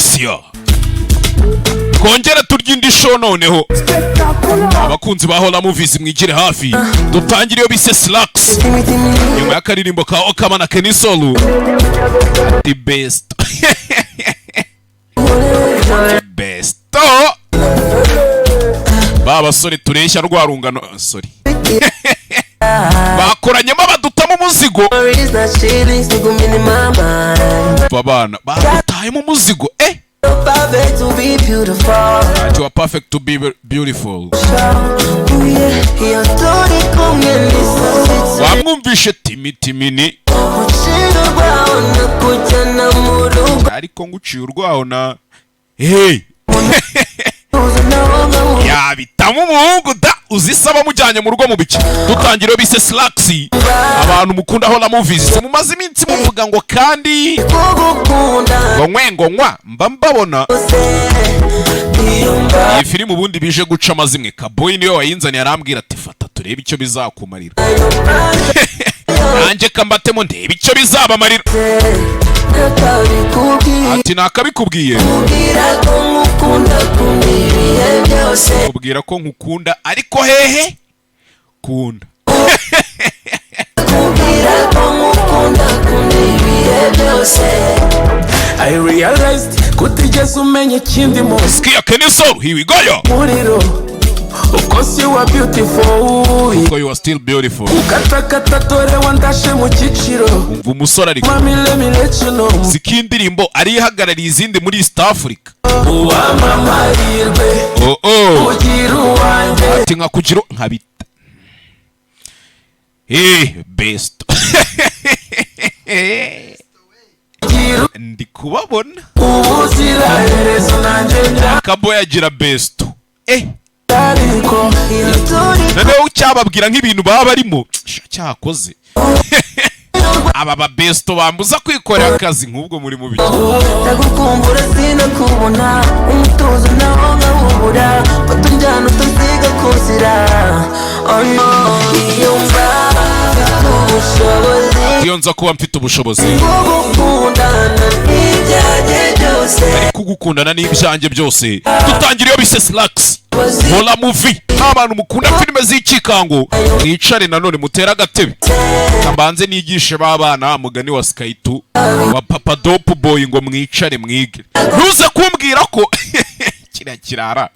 Asia. Twongere turya indi show noneho. Abakunzi ba Hola Movies, mwigire hafi, dutangire iyo bise Slaxx, nyuma y'akaririmbo ka Okkama na Kenny Sol, The Best, The Best. Ba basore tureshya rwa rungano, sorry, bakoranyemo badutamo umuzigo. Babana badutayemo umuzigo, eh. Ati wa perfect to be beautiful. Wamwumvishe timi timini, ariko nguciye urwaho na hey yabitamo umuhungu da uzisaba mujyanye mu rugo mu biki. Dutangira bise Slaxx. Abantu mukunda Hola Movies, mumaze iminsi muvuga ngo kandi ngo nkwe ngo nkwa mba mbabona. Iyi filime ubundi bije guca amazimwe. Kaboyi niwe wayinzaniye, arambwira ati: "Fata turebe icyo bizakumarira." Nanjye kambatemo ndebe icyo bizabamarira. Ati nakabikubwiye, kubwira ko nkukunda, ariko hehe kunda. I realized kutigeze umenya ikindi mu Sikia Kenny Sol, here we go yo. muriro. Of course you are beautiful. Ko you are still beautiful. Ukatakata dore wandashe mu cyiciro. Umva umusore ariko. Mami, let me let you know. Siko indirimbo ari ihagarariye izindi muri East Africa. Uwamamarirwe Oh. ugira uwanjye. Ati nkakugira nkabita best. Ugira Ndi kubabona. ubuziraherezo nanjye Kabo yagira best, eh. ndariko. Noneho cyababwira nk'ibintu baba barimo. Sha, cyakoze aba ba besto bambuza kwikorera akazi nk'ubwo muri mu biki. Ndagukumbura sinakubona, umutuzo nawo nkawubura, fata unjyana utasiga kuzira. Oh no, iyo mba mfite ubushobozi Iyo nza kuba mfite ubushobozi bwo gukundana n'ibyanjye byose. Kugukundana n'ibyanjye byose. Dutangira iyo bise Slaxx. Hola Movie, nk'abantu mukunda filime z'ikikango, mwicare nanone mutere agatebe, mbanze nigishe b'abana mugani wa Skytu wa Papa Dope Boy ngo mwicare mwige. Ntuze kumbwira ko kiriya kirara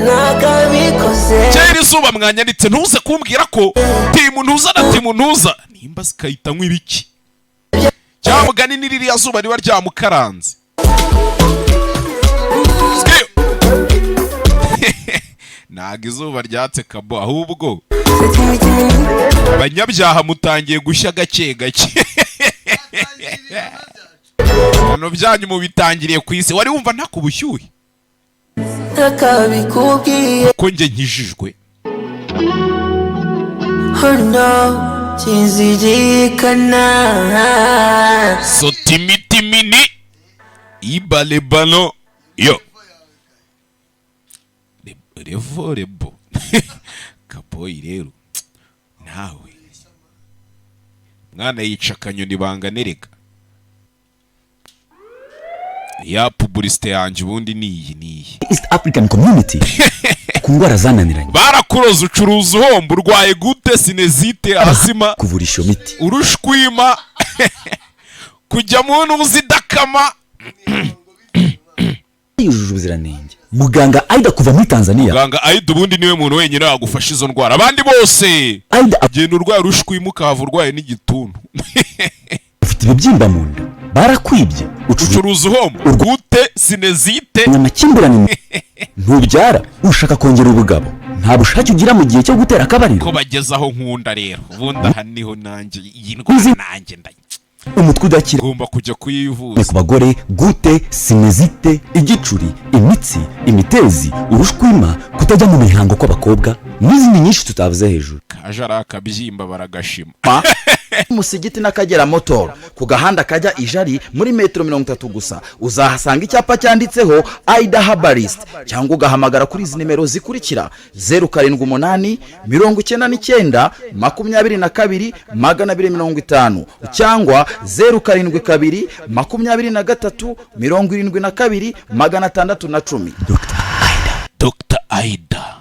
Nakabikoze. Kera izuba mwanyanditse. Ntuze kumbwira ko timu ntuza na timu ntuza nimba zikahita ibiki cyangwa mugani ni ririya zuba riba ryamukaranze. Sikiyo. Ntabwo izuba ryatse kabo, ahubwo abanyabyaha mutangiye gushya gake gake. Ibintu byanyu mubitangiriye ku isi. Wari wumva nta ku bushyuhe? Nakabikubwiye. Ko njye nkijijwe. Oh no, kizirikana. Sotimitimini ibalebano yo revo rebo kaboyi. Rero nawe mwana yica akanyoni banganerega ya publicité yanjye ubundi niyi niyi. East African Community ku ndwara zananiranye. Barakuroza, ucuruza uhomba, urwaye gute? Sinezite, asima, Kuvurisha iyo miti. urushwima, kujya mu ntuzi idakama. Yujuje ubuziranenge. Muganga Aida kuva muri Tanzania. Muganga Aida ubundi niwe muntu wenyine wagufasha izo ndwara, abandi bose Aida genda urwaye urushwima ukahava urwaye n'igituntu. Ufite ibibyimba mu nda, barakwibye, ucuruza Ucuruza uhomba, gute? Sinezite. Amakimbirane, ntubyara, ushaka kongera ubugabo, nta bushake ugira mu gihe cyo gutera akabariro. Ko bageze aho nkunda rero, ubundi aha niho nanjye iyi ndwara nanjye Umutwe udakira. ngomba kujya kuyivuza. Ku bagore, gute, sinezite, igicuri, imitsi, imitezi, urushwima, kutajya mu mihango kw'abakobwa. N'izindi nyinshi tutavuze hejuru. Kaje ari akabyimba, baragashima. Musigiti n'Akagera Motor, ku gahanda kajya Ijari, muri metero 30 gusa uzahasanga icyapa cyanditseho Aida Herbalist, cyangwa ugahamagara kuri izi nimero zikurikira: 0789922250, cyangwa 0722272610. Dr Aida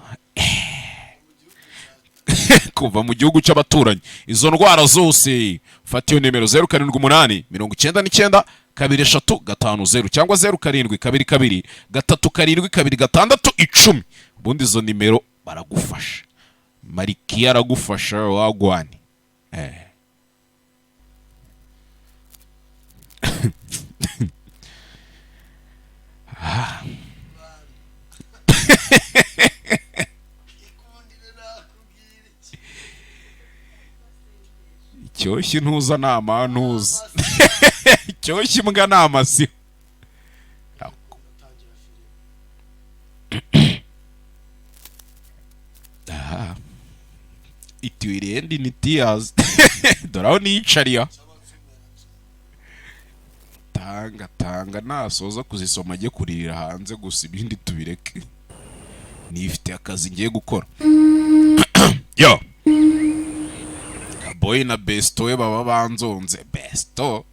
kuva mu gihugu cy'abaturanyi. Izo ndwara zose, fata iyo nimero 0789923350, cyangwa 0722372610. Ubundi izo nimero baragufasha. Marikiya aragufasha wagwane. Ah. Icyoshye ntuza ni amantuza, icyoshye imbwa ni amasiho. Aha. It will end in tears. Dore aho niyicariye. Tanga tanga, nasoza kuzisoma ajye kuririra hanze gusa, ibindi tubireke. Nifite akazi ngiye gukora. Yo boy na besto we baba banzonze. Besto,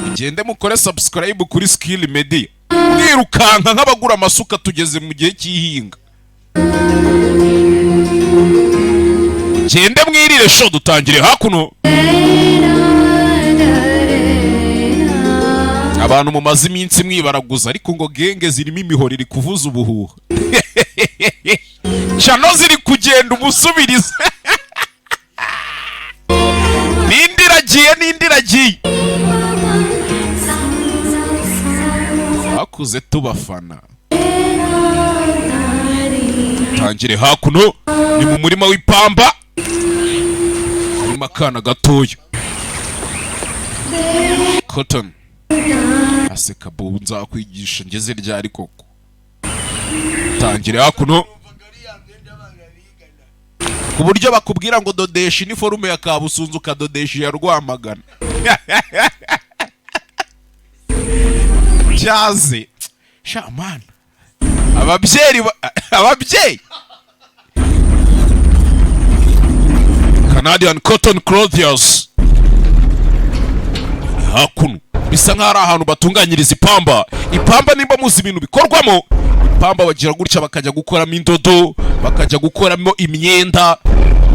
mugende mukore subscribe kuri Skill Media, mwirukanka nk'abagura amasuka. Tugeze mu gihe cy'ihinga, mugende mwirire show. Dutangire hakuno. Abantu mumaze iminsi mwibaraguza, ariko ngo genge zirimo imihoro iri kuvuza ubuhuha, channel ziri kugenda umusubirizo, n'indi iragiye, n'indi iragiye. Twakuze tubafana. Tangire hakuno, ni mu murima w'ipamba, harimo akana gatoya. Cotton aseka. Bu nzakwigisha ngeze ryari koko? Tangire hakuno, ku buryo bakubwira ngo dodesha iniforume ya Kabusunzu, ukadodesha iya Rwamagana. Cyaze shamana, ababyeyi ababyeyi. Canadian Cotton Clothiers, hakuno bisa nk'aho ari ahantu batunganyiriza ipamba. Ipamba, nimba muzi ibintu bikorwamo ipamba, bagira gutya bakajya gukoramo indodo, bakajya gukoramo imyenda.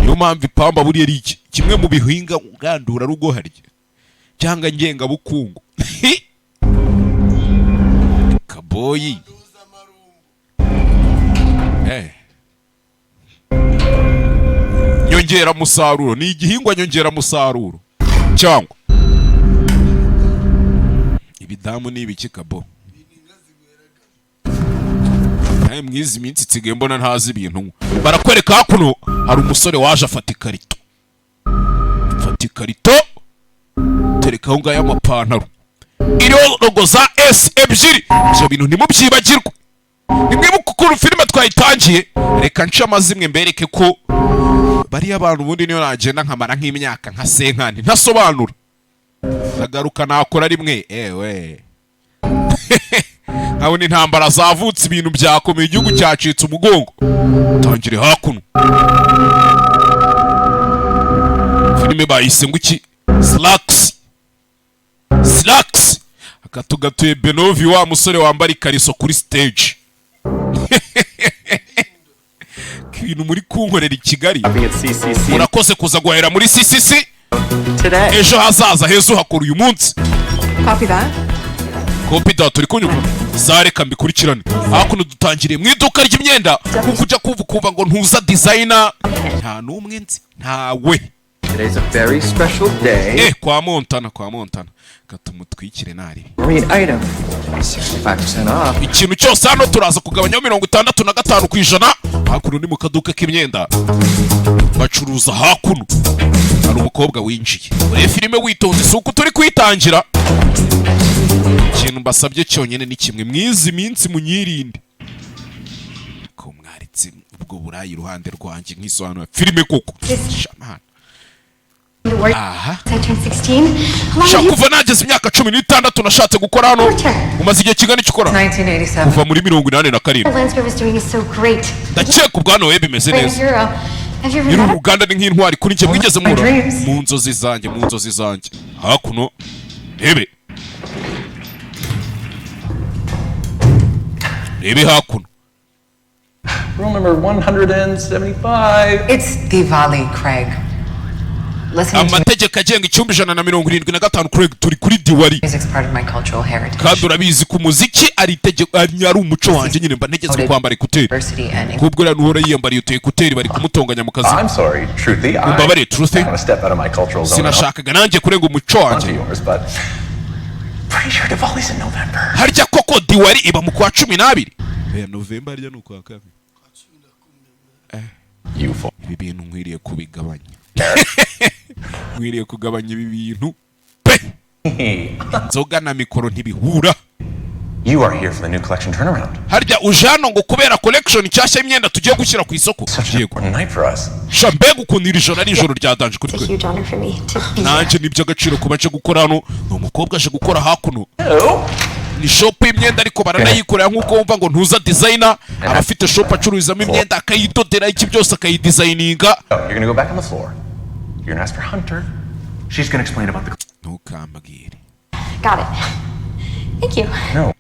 Niyo mpamvu ipamba buriya ari iki kimwe mu bihinga ngandurarugo harya cyangwa ngengabukungu. Kaboyi. Nyongeramusaruro, ni igihingwa nyongeramusaruro. Cyangwa ibidamu ni ibiki? Kabo, nawe mwizi minsi nsigaye mbona ntazi ibintu. Barakwereka hakuno hari umusore waje afata ikarito, afata ikarito, tereka aho ngaho amapantaro iriho logo za S ebyiri. Ibyo bintu ntimubyibagirwe, nimwibuke ukuntu filime twayitangiye. Reka nce amazimwe mbereke ko bariya bantu ubundi niyo nagenda nkamara nk'imyaka nka senkani ntasobanura, ndagaruka nakora rimwe. Ewe, nkabona intambara zavutse, ibintu byakomeye, igihugu cyacitse umugongo. Tangire hakuno, filime bayise ngo iki? Slacks, Slacks. Akatugatuye Benovi, wa musore wambara ikariso kuri stage. Ibintu muri kunkorera i Kigali. Shopping at CCC Murakoze kuza guhahira muri CCC. today. Ejo hazaza heza uhakora uyu munsi. Copy that. Copy that. Turi kunyumva zareka mbikurikirane. Hakuno dutangiriye mu iduka ry'imyenda, kuko ujya kumva ukumva ngo ntuza designer, nta n'umwe nzi, ntawe. Today's a very special day. Kwa Montana, kwa Montana, katumutwikire nari. Marine item, 65% off. Ikintu cyose hano turaza kugabanyaho 65%. Hakuno ni mu kaduka k'imyenda bacuruza. Hakuno hari umukobwa winjiye. Urebe filime witonze, si uko turi kuyitangira. Ikintu mbasabye cyonyine ni kimwe: mwizi minsi munyirinde ko mwaritse Ubwo burayi iruhande rwanjye nk'isobanura filime koko. Shamana. Aha. I turned 16. How long Shaka have you kuva nageze imyaka 16 nashatse gukora hano. Umaze igihe kingana iki ukora? 1987. Kuva muri 87. Lansbury was doing is so great. Ndakeka ubwana we bimeze Great neza. hero. Have you ever Nyiri met him? uruganda ni nk'intwari kuri njye. Mwigeze muhura? Dreams. Mu nzozi zanjye, mu nzozi zanjye. Hakuno rebe, rebe hakuno. Room number 175. It's Diwali, Craig. Listening to Amategeko agenga icyumba 175, Craig, turi kuri Diwali. music's part of my cultural heritage. Kandi urabizi ku muziki ari itegeko, ari umuco wanjye nyine, mba ntegetswe kwambara écouteurs. Diversity and Kubwo uriya nuhora yiyambariye utu écouteurs, bari kumutonganya mu kazi. I'm sorry, Truthy. I Umbabarire, Truthy. want to step out of my cultural zone and Sinashakaga nanjye kurenga umuco wanjye. onto yours, but pretty sure Diwali's in November. Harya koko Diwali iba mu kwa 12? Oya, November harya ni ukwa kabiri. You fool. Ibi bintu nkwiriye kubigabanya, nkwiriye kugabanya ibi bintu pe. Inzoga na mikoro ntibihura. You are here for the new collection turnaround. Harya uje hano ngo kubera collection nshyashya y'imyenda tugiye gushyira ku isoko? Such an Yego. important night for us. Sha, mbega ukuntu iri joro ari ijoro rya danger kuri It's a twe. huge honor for me to be here. Nanjye ni iby'agaciro kuba nje gukora hano. Ni umukobwa aje gukora hakuno. Hello. Ni shop y'imyenda, ariko baranayikorera nk'uko wumva ngo ntuza designer aba afite shop acururizamo imyenda, akayidodera, iki byose, akayidesigninga. Oh, you're gonna go back on the floor. You're gonna ask for Hunter. She's gonna explain about the. Ntukambwire. Got it. Thank you. No.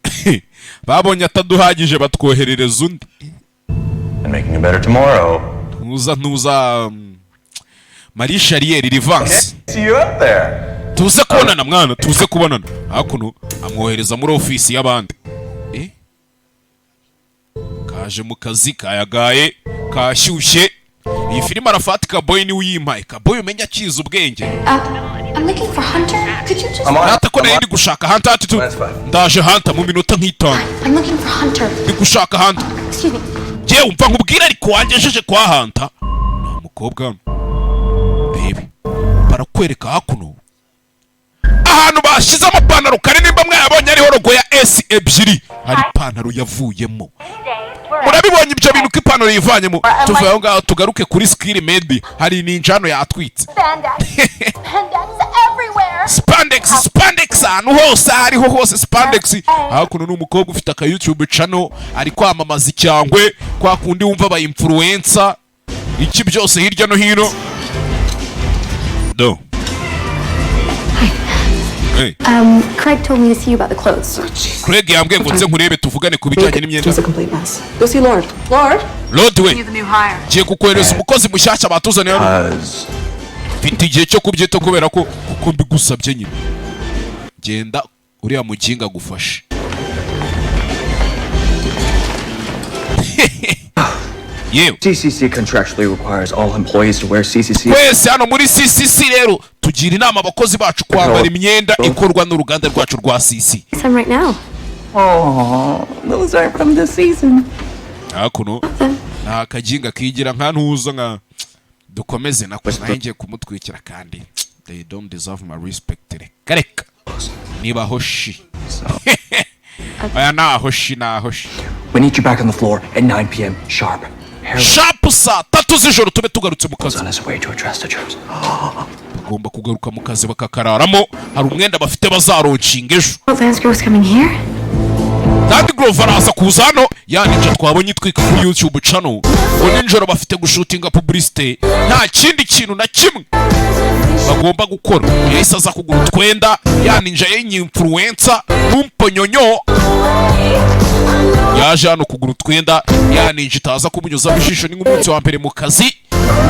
Babonye ataduhagije, batwoherereza undi. And making a better tomorrow. Ntuza Marie Charriere Rivanse. See you up there. Tuze kubonana mwana, tuze kubonana. Hakuno amwohereza muri ofisi y'abandi. Eh? Kaje mu kazi kayagaye kashyushye. Iyi filime Arafati Kaboy niwe uyimpaye. Kaboy umenya akiza ubwenge. I'm looking for Hunter. Could you just? I'm on. Rata ko nari ndi gushaka Hunter ati tu That's fine. ndaje Hunter mu minota nk'itanu. I'm looking for Hunter. Ndi gushaka Hunter. Excuse me. Njyewe umva nkubwire, ariko wangejeje kwa Hunter. Nta mukobwa hano. Rebe, barakwereka hakuno ahantu bashyize amapantaro kare. Nimba mwayabonye ariho logo ya S ebyiri, hari ipantaro yavuyemo. Murabibonye ibyo bintu ko ipantaro yivanyemo? Tuvuye aho ngaho tugaruke kuri Skiri Medi. Hari ninjano yatwitse. Spandex. Spandex everywhere. Spandex, spandex ahantu hose, aho ariho hose spandex. Hakuno ni umukobwa ufite aka YouTube channel, ari kwamamaza icyangwe kwa kundi wumva aba influencer, iki byose hirya no hino do. Hey. Craig told me to see you about the clothes. Craig yambwiye ngo nze nkurebe tuvugane ku bijyanye n'imyenda. It's a complete mess. Go see Lord. Lord? Lord we. The new hire. Ngiye kukohereza umukozi mushyashya batuzaniye hano. Cause Mfite igihe cyo kubyita kubera ko kuko mbigusabye nyine. Genda uriya muginga agufashe. Yewe. CCC contractually requires all employees to wear CCC. Twese hano muri CCC rero tugira inama abakozi bacu kwambara imyenda ikorwa n'uruganda rwacu rwa CC. Some right now. Oh, those aren't from this season. Hakuno ni akaginga kigira nka ntuza nka dukomeze nako nayo ngiye kumutwikira, kandi they don't deserve my respect. Reka reka, niba hoshi aya naho shi, naho shi. We need you back on the floor at 9 p.m. sharp. Harold Sharp saa 3 z'ijoro tube tugarutse mu kazi. on his way to address the troops. Bagomba kugaruka mu kazi bakakararamo. Hari umwenda bafite bazalaunchinga ejo. Oh, Lance Grove's coming here? Kandi Groove araza kuza hano. Ya ninja twabonye itwika kuri YouTube channel, ngo nijoro bafite gushootinga publicité, nta kindi kintu na kimwe bagomba gukora. Yahise aza kugura utwenda. Ya ninja y'influencer n'umponyonyo yaje hano kugura utwenda. Ya ninja itaza kumunyuzamo ijisho. Ni nk'umunsi wa mbere mu kazi,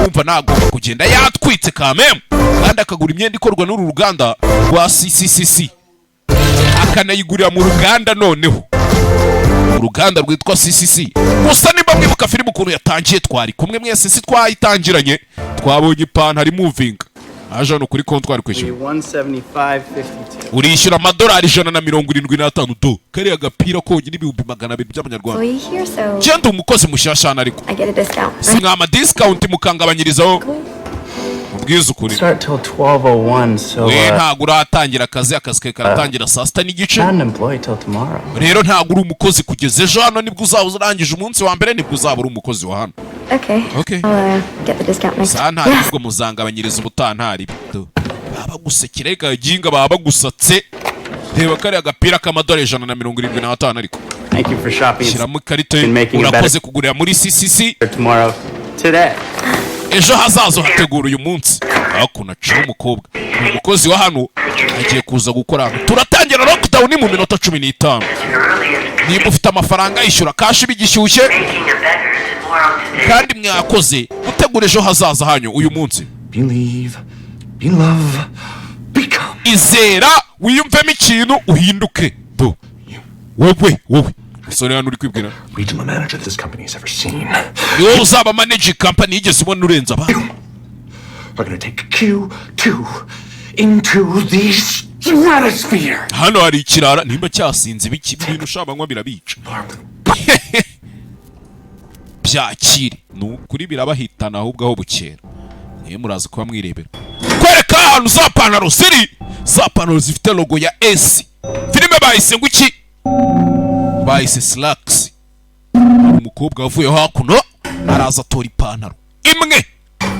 wumva nagomba kugenda yatwitse kamemu, kandi akagura imyenda ikorwa n'uru ruganda rwa CCCC, akanayigurira mu ruganda, noneho uruganda rwitwa CCC. Gusa nimba mwibuka filime ukuntu yatangiye, twari kumwe mwese, si twayitangiranye? Twabonye ipantaro imuvinga, aje hano kuri comptoir kwishyura. 175.52. Urishyura amadolari 175 do kariya gapira konyine, 200,000 by'amanyarwanda. Employee here, so Genda umukozi mushyashya hano, ariko I get a discount. si mwama discount mukangabanyirizaho? Mubwize ukuri. Start till 12:01, so We ntabwo uratangira akazi, akazi kawe karatangira saa 6:30. not an employee till tomorrow. Rero ntabwo uri umukozi kugeza ejo hano. Nibwo uzaba urangije umunsi wa mbere, nibwo uzaba uri umukozi wa hano. Okay. Okay. I'll get the discount next. Saa ntari ubwo muzangabanyiriza ubutaha ntari bito. Baba bagusekera reka ginga, baba bagusatse. Reba kariya gapira k'amadolari 175 ariko. Thank you for shopping. Shyiramo ikarita. And making it Urakoze better kugurira muri CCC. tomorrow. Today. Ejo hazaza hategura uyu munsi. Hakuno acaho umukobwa, ni umukozi wa hano, agiye kuza gukora hano. Turatangira lockdown mu minota 15. Niba ufite amafaranga, yishyura cash bigishyushye. Kandi mwakoze gutegura ejo hazaza hanyu uyu munsi. Believe, be love, become. Izera, wiyumvemo ikintu, uhinduke. Do wowe, wowe musore hano uri kwibwira. Regional manager this company has ever seen. Ni wowe uzaba managing company yigeze ubona urenze abandi. We're gonna take Q2 into the stratosphere. Hano hari ikirara nimba cyasinze ibiki ibintu ushabanywa birabica. Byakire, ni ukuri birabahitana. Ahubwo aho bukera niyo muraza kuba mwirebera kwereka ahantu za pantaro ziri, za pantaro zifite logo ya S. Filime bahise ngo iki? Bahise Slaxx. Hari umukobwa wavuye hakuno, araza atora ipantaro imwe.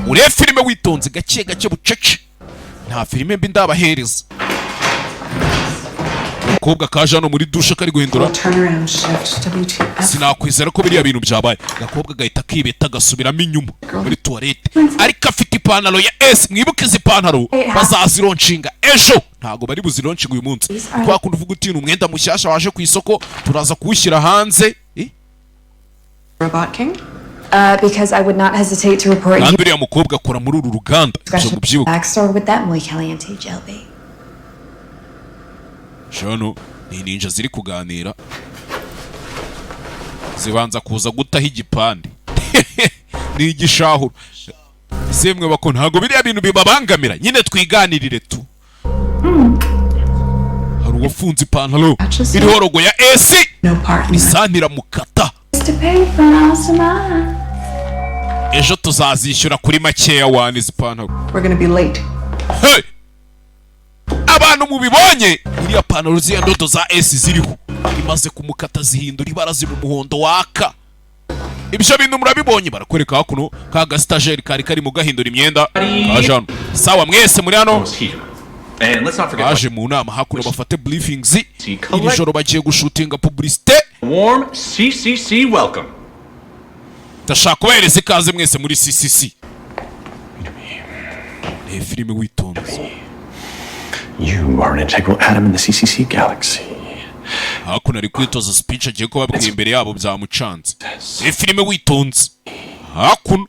Urebe filime witonze, gake gake, bucece, nta filime mbi ndabahereza. Umukobwa kaje hano muri dushe kari guhindura. Turnaround shift. WTF. Sinakwizera ko biriya bintu byabaye. Agakobwa gahita kibeta gasubiramo inyuma muri tuwarete, ariko afite ipantaro ya S. Mwibuke izi pantaro bazazilaunchinga ejo, ntabwo bari buzilaunchinga uyu munsi. Kwa kundi uvuga uti: "Ni umwenda mushyashya waje ku isoko, turaza kuwushyira hanze." Eh? Robot King? Because I would not hesitate to report you. Kandi uriya mukobwa akora muri uru ruganda, ibyo mubyibuke. Backstore with that muy caliente gel bait. Hano ni ninja ziri kuganira, zibanza kuza gutaho igipande, ni igishahuro. Semwe bako, ntabwo biriya bintu bibabangamira nyine, twiganirire tu. Hari uwafunze ipantaro iriho logo ya S, isantira mukata. To pay for most of mine. Ejo tuzazishyura kuri makeya wani izi pantaro. We're gonna be late. Hey! Abantu mubibonye, iriya pantaro, ziriya ndodo za S ziriho, imaze kumukata zihindura ibara, ziba umuhondo waka. Ibyo bintu murabibonye? Barakwereka hakuno ka gasitajeri kari karimo gahindura imyenda kaje hano. Sawa, mwese muri hano. And let's not forget Baje mu nama hakuno bafate briefings. Iri joro bagiye gushootinga publicité. Warm CCC welcome. Ndashaka kubahereza ikaze mwese muri CCC. Ni filime witonze. You are an integral atom in the CCC galaxy. Hakuno ari kwitoza speech agiye kubabwira imbere yabo, byamucanze. Ni filime witonze. Hakuno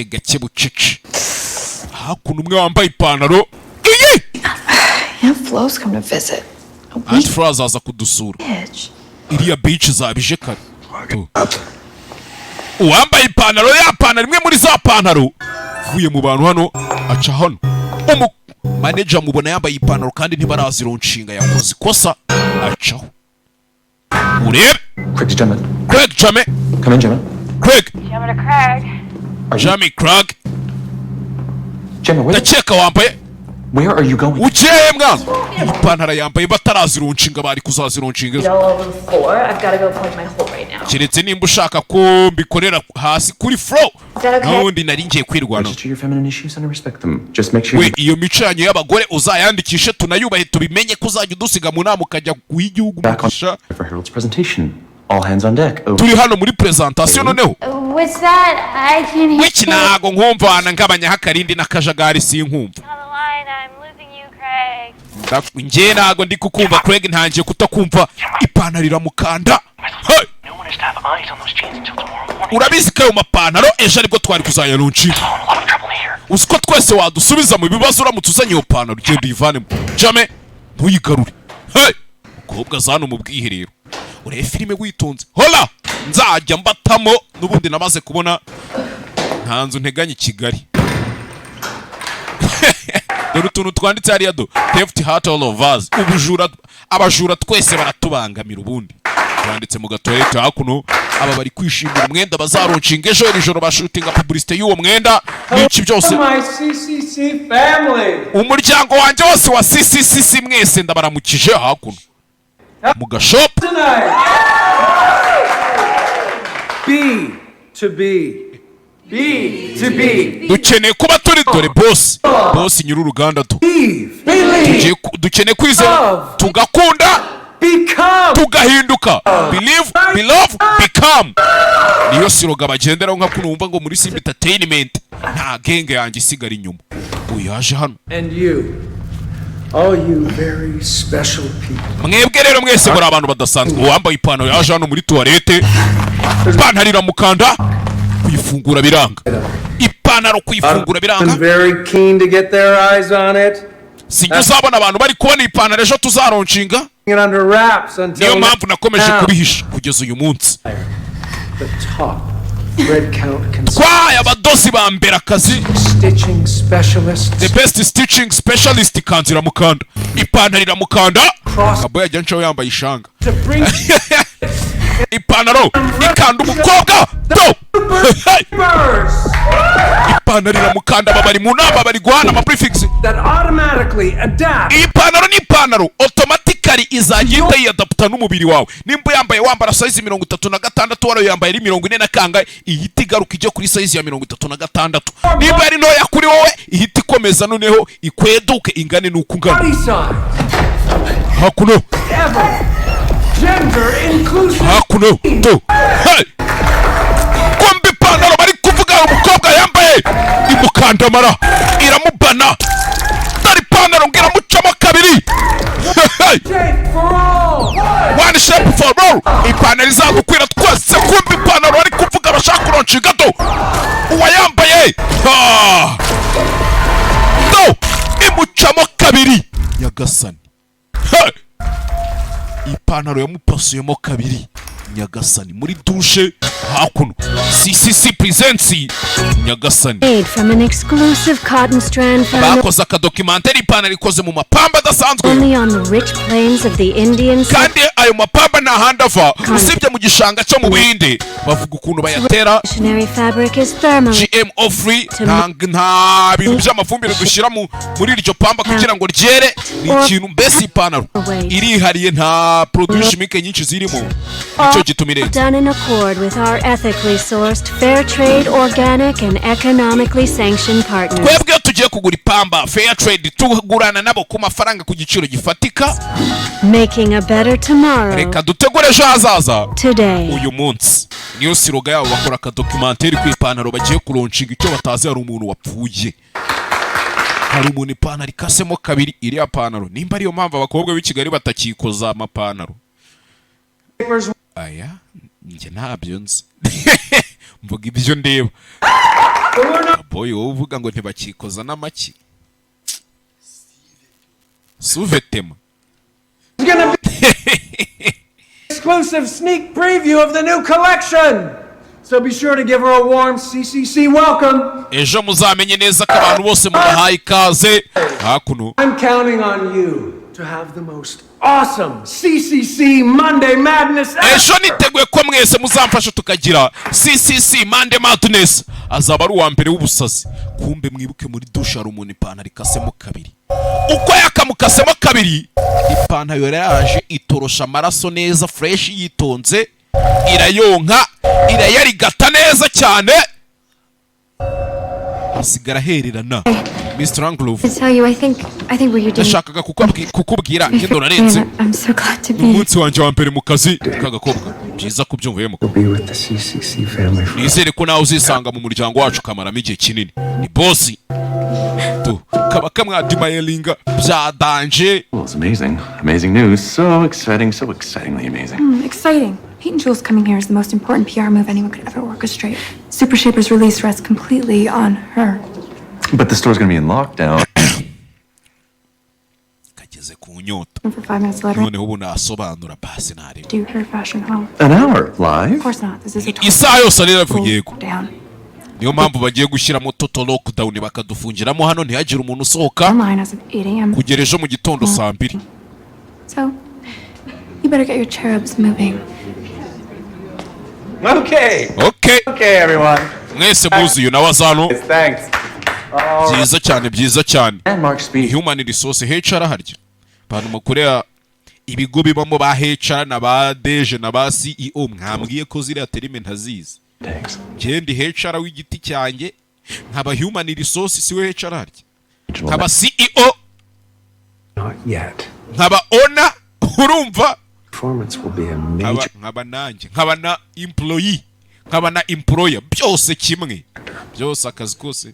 gake bucece, hakuno umwe wambaye ipantaro iyi. Aunt Flo's come to visit. Aunt Flo azaza kudusura. Bitch. Iriya beach zabije kare. Tu. Uwambaye ipantaro ya pantaro, imwe muri za pantaro, uvuye mu bantu hano aca hano, umu manager mubona yambaye ipantaro kandi ntibarazilaunchinga, yakoze ikosa, acaho urebe. Craig Gemma. Craig Jame. Come in, Gemma. Craig. Gemma to Craig. Jamie Craig. Gemma, where, Ndakeka wambaye. where are you going? Ugiye mwana? Iyi pantaro yambaye batarazilaunchinga, bari kuzazilaunchinga ejo. All over the floor. I've got to go plug my hole right now. Keretse nimba ushaka ko mbikorera hasi kuri floor. Is that okay? N'ubundi nari ngiye kwirwanaho. Register your feminine issues and I respect them. Just make sure We you iyo mico yanyu y'abagore uzayandikishe, tunayubahe, tubimenye ko uzajya udusiga mu nama ukajya guha igihugu back on umugisha. for Harold's presentation. All hands on deck. Over. Turi hano muri presentation noneho. What's that? I can't hear. Wiki ntago nkumva, ngabanyaho akarindi n'akajagari, sinkumva. On the line, I'm losing you, Craig. Njye ntago ndi kukumva Craig, ntangiye kutakumva. Ipantaro iramukanda. Hey! Urabizi ko ayo mapantaro ejo aribwo twari kuzayalaunchinga? Uzi ko twese wadusubiza mu bibazo uramutse uzanye iyo pantaro? Ugenda uyivanemo jame, ntuyigarure. Hey! Mukobwa za hano mu bwiherero, urebe filime witonze. Hola, nzajya mbatamo n'ubundi namaze kubona nta nzu nteganya i Kigali. Dore utuntu twanditse hariya do: "Theft hurt all of us." Ubujura, abajura twese baratubangamira. Ubundi twanditse mu gatoilette. Hakuno aba bari kwishimira umwenda bazalaunchinga ejo. Iri joro bashootinga publicité y'uwo mwenda n'iki byose. My CCC family. Umuryango wanjye wose wa CCCC, mwese ndabaramukije. Hakuno mu gashopu. Tonight. Be To be. Be to be. Dukeneye kuba turi, dore boss, boss nyir'uruganda tu. Believe. Dukeneye kwizera, tugakunda, Become. tugahinduka. Believe, belove, become, niyo slogan bagenderaho. Nka kuno wumva ngo muri Simba Entertainment nta genge yanjye isigara inyuma. Uyu yaje hano. And you. All you very special people. Mwebwe rero mwese muri abantu badasanzwe. Uwambaye ipantaro yaje hano muri toilette, ipantaro iramukanda, kuyifungura biranga, ipantaro kuyifungura biranga. I'm very keen to get their eyes on it. Sijya uzabona abantu bari kubona ipantaro ejo tuzalaunchinga. It under wraps until Niyo mpamvu nakomeje now. kubihisha kugeza uyu munsi. The top red count cons- Twaye abadozi ba mbere akazi, stitching specialists. the best stitching specialist. Ikanzu iramukanda, ipantaro iramukanda. Kabo yajya ncaho yambaye ishanga. To bring Ipantaro ikanda umukobwa do. birds Ipantaro iramukanda. Aba bari mu nama, bari guhana ama prefix. that automatically adapt Iyi pantaro ni ipantaro automatically izajya ihita yiyadapta n'umubiri wawe. Nimba yambaye, wambara size 36, wari yambaye ari 40 na kangahe, ihita igaruka ijya kuri size ya 36. Nimba ari ntoya kuri wowe, ihita ikomeza noneho ikweduke ingane n'uko ungana. Body size Hakuno. Ever gender inclusive. Hakuno to. Hey! Kumva ipantaro bari kuvuga umukobwa yambaye imukandamara, iramubana. Dore ipantaro ngo iramucamo kabiri. Hey! Shape for all. One shape for all, ipantaro izagukwira twese. Kumva ipantaro bari kuvuga bashaka kulaunchinga do, uwayambaye. Ah! Do imucamo kabiri. Nyagasani. Hey! Ipantaro yamupasuyemo kabiri. Nyagasani. Muri douche hakuno, CCC presents. Nyagasani. Made from an exclusive cotton strand found Bakoze akadocumentary, ipantaro ikoze mu mapamba adasanzwe only on the rich plains of the Indian kandi ayo mapamba nta handi ava usibye mu gishanga cyo mu Buhinde. Bavuga ukuntu bayatera. Missionary fabric is thermally GMO free, nta bintu by'amafumbire dushyira muri iryo pamba kugira ngo ryere. Ni ikintu mbese ipantaro irihariye, nta produit chimique nyinshi zirimo, nicyo gituma irenze. Done in accord with our ethically sourced, fair trade, organic, and economically sanctioned partners. Twebwe iyo tugiye kugura ipamba fair trade, tugurana nabo ku mafaranga ku giciro gifatika. Making a better tomorrow Reka dutegure ejo hazaza today. uyu munsi, niyo slogan yabo. Bakora akadocumentary ku ipantaro bagiye kulaunchinga. Icyo batazi, hari umuntu wapfuye, hari umuntu ipantaro ikasemo kabiri. Iriya pantaro, nimba ariyo mpamvu abakobwa b'i Kigali batakikoza amapantaro aya, njye ntabyo nzi, mvuga ibyo ndeba. Boy, wowe uvuga ngo ntibakikoza n'amaki suvetema. It's gonna be exclusive sneak preview of the new collection. So be sure to give her a warm CCC welcome. Ejo muzamenye neza ko abantu bose mubahaye ikaze hakuno. I'm counting on you to have the most awesome CCC Monday Madness ever. Ejo niteguye ko mwese muzamfasha tukagira CCC Monday Madness, azaba ari uwa mbere w'ubusazi. Kumbe mwibuke muri douche hari umuntu ipantaro ikasemo kabiri. Uko yakamukasemo kabiri, ipantaro yari yaje itorosha amaraso neza fresh, yitonze, irayonka, irayarigata neza cyane, asigara ahererana. Mr. Anglove. To tell you, I think what you're doing. Nashakaga kukubwira ngendo narenze. I'm so glad to be. Umunsi wanjye wa mbere mu kazi k'agakobwa, byiza kubyumvuyemo. Be with the CCC family for Nizere ko nawe uzisanga mu muryango wacu ukamaramo igihe kinini. Ni boss tu kaba kamwadimayelinga bya danger. Well, it's amazing. Amazing news. So exciting, so excitingly amazing. Exciting. Pete and Jules coming here is the most important PR move anyone could ever orchestrate. Super Shaper's release rests completely on her. But the store's gonna be in lockdown. Kageze ku nyota. And for 5 minutes later, Noneho ubu nasobanura basi nareba. do her fashion home. An hour live? Of course not. This is a total Isaha yose ariravuye, yego. down. Niyo mpamvu bagiye gushyiramo total lockdown, bakadufungiramo hano, ntihagire umuntu usohoka Online as of 8 a.m. kugera ejo mu gitondo saa 2. So, you better get your cherubs moving. Okay. Okay. Okay, everyone. Mwese muzi uyu nawe azano. Thanks. Byiza cyane, byiza cyane. Human resource, HR, harya abantu mukorera ibigo bibamo ba HR na ba DG na ba CEO, mwambwiye ko ziriya terme ntazizi. Njye ndi HR w'igiti cyanjye, nkaba human resource, si we HR arya, nkaba CEO, Not yet. nkaba owner, urumva? Performance will be a Nkaba major nkaba nanjye nkaba na employee, nkaba na employer, byose kimwe, byose akazi kose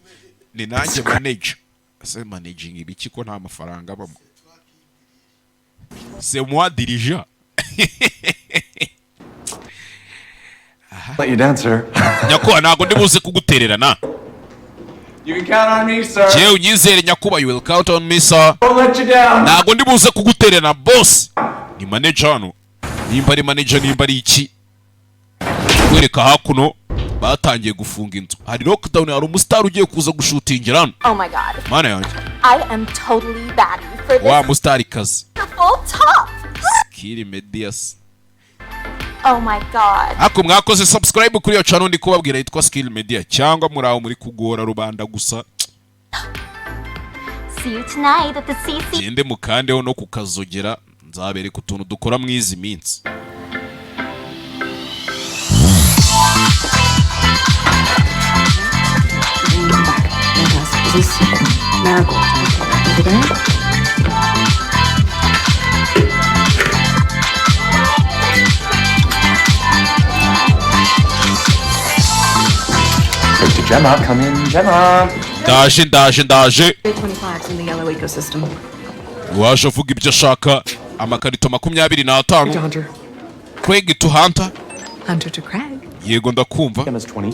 ni nanjye manager. Ese managing ibiki ko nta mafaranga abamo? C'est moi dirigeant. Let you down, sir. Nyakubahwa, ntabwo ndi buze kugutererana. You can count on me, sir. Jewe unyizere nyakubahwa, you will count on me, sir. Won't let you down. Ntabwo ndi buze kugutererana, boss. Ni manager hano, nimba ari manager, nimba ari iki. Kwereka hakuno batangiye gufunga inzu, hari lockdown, hari umusitari ugiye kuza gushutingira hano. Oh my God. Mana yanjye. I am totally batty for this Wa musitari kazi. beautiful top. Kiri Medias. Oh my God. Ariko mwakoze subscribe kuri iyo channel ndi kubabwira yitwa Skill Media, cyangwa muri aho muri kugora rubanda gusa? See you tonight at the CC. Gende mukandeho no kukazogera, nzabereka utuntu dukora mu izi minsi. Is this marigold? Over there? Craig to Gemma. Come in, Gemma. Ndaje, ndaje, ndaje. 25's in the yellow ecosystem. Waje avuga ibyo ashaka, amakarito 25. Hunter. Craig to Hunter. Hunter to Craig. Yego, ndakumva. Gemma's 20.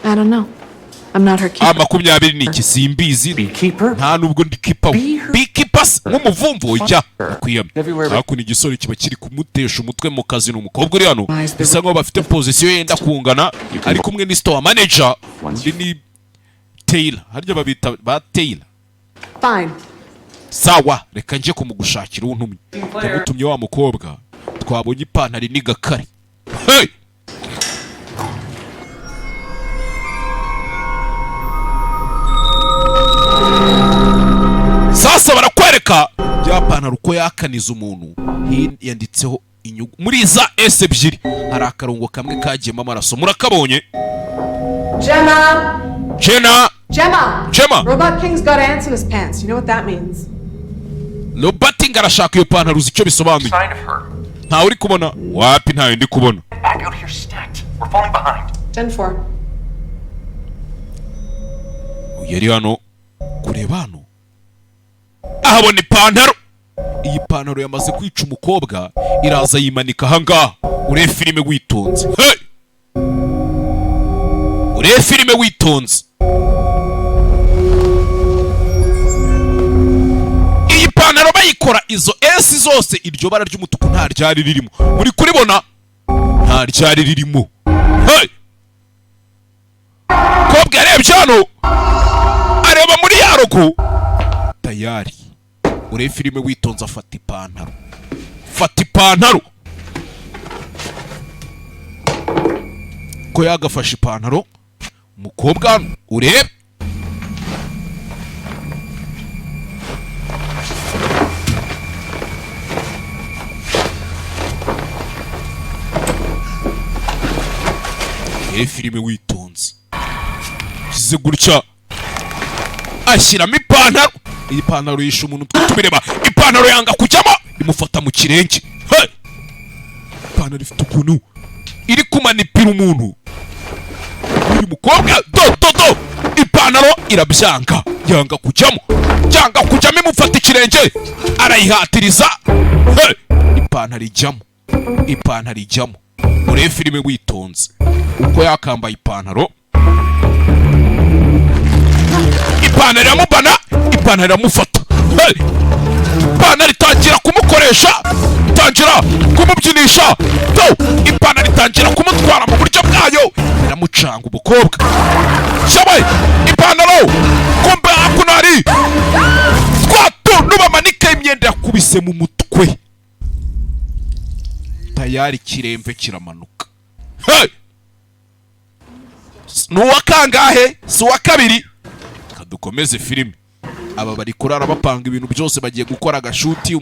I don't know. I'm not her A keeper. 20 ni iki? Simbizi, nta nubwo ndi keeper we. Beekeeper se nk'umuvumvu ujya kwiyamye. Hakuno igisore kiba kiri kumutesha umutwe mu kazi ni umukobwa uri hano, bisa nkaho bafite position yenda kungana, ari kumwe ni store manager, undi ni Taylor, harya babita ba Taylor. Fine. Sawa, reka njye kumugushakira untumye. Ndamutumye wa mukobwa twabonye ipantaro n'igakare. Hey! Sasa barakwereka bya pantaro uko yakaniza umuntu. Yanditseho inyugu muri za S ebyiri, hari akarongo kamwe kagiyemo amaraso, murakabonye? Gemma! Jenna. Gemma! Gemma! Robot King's got ants in his pants. You know what that means? Robert arashaka iyo pantaro, uzi icyo bisobanuye? Ntawe uri kubona? Wapi, ntayo ndi kubona. Back out here stacked. We're falling behind. 10-4. Yari hano kureba hano, ahabona ipantaro. Iyi pantaro yamaze kwica umukobwa, iraza yimanika ahangaha. Urebe filime witonze. Hey! Urebe filime witonze. Iyi pantaro bayikora, izo S zose, iryo bara ry'umutuku nta ryari ririmo. Muri kuribona? Nta ryari ririmo. Hey! Kobwa yarebye hano, areba muri ya logo tayari. Urebe filime witonze. Afata ipantaro, fata ipantaro ko yagafashe ipantaro umukobwa hano, urebe. Urebe filime witonze. Kize gutya, ashyiramo ipantaro. Iyi pantaro yishe umuntu, twe tubireba. Ipantaro yanga kujyamo, imufata mu kirenge. Hey! Ipantaro ifite ukuntu iri kumanipira umuntu. Uyu mukobwa, do do do, ipantaro irabyanga, yanga kujyamo, yanga kujyamo, imufata ikirenge, arayihatiriza. Hey! Ipantaro ijyamo, ipantaro ijyamo. Urebe filime witonze uko yakambaye ipantaro. Ipantaro iramubana, ipantaro iramufata. Hey! Ipantaro itangira kumukoresha, itangira kumubyinisha do. Ipantaro itangira kumutwara mu buryo bwayo, iramucanga umukobwa cyabaye ipantaro. Kumbe hakuno hari twa tuntu bamanika imyenda, yakubise mu mutwe tayari, ikiremve kiramanuka. Hey! Ni uwa kangahe? Si uwa kabiri? Kadukomeze filime. Aba bari kurara bapanga ibintu byose, bagiye gukora agashuti.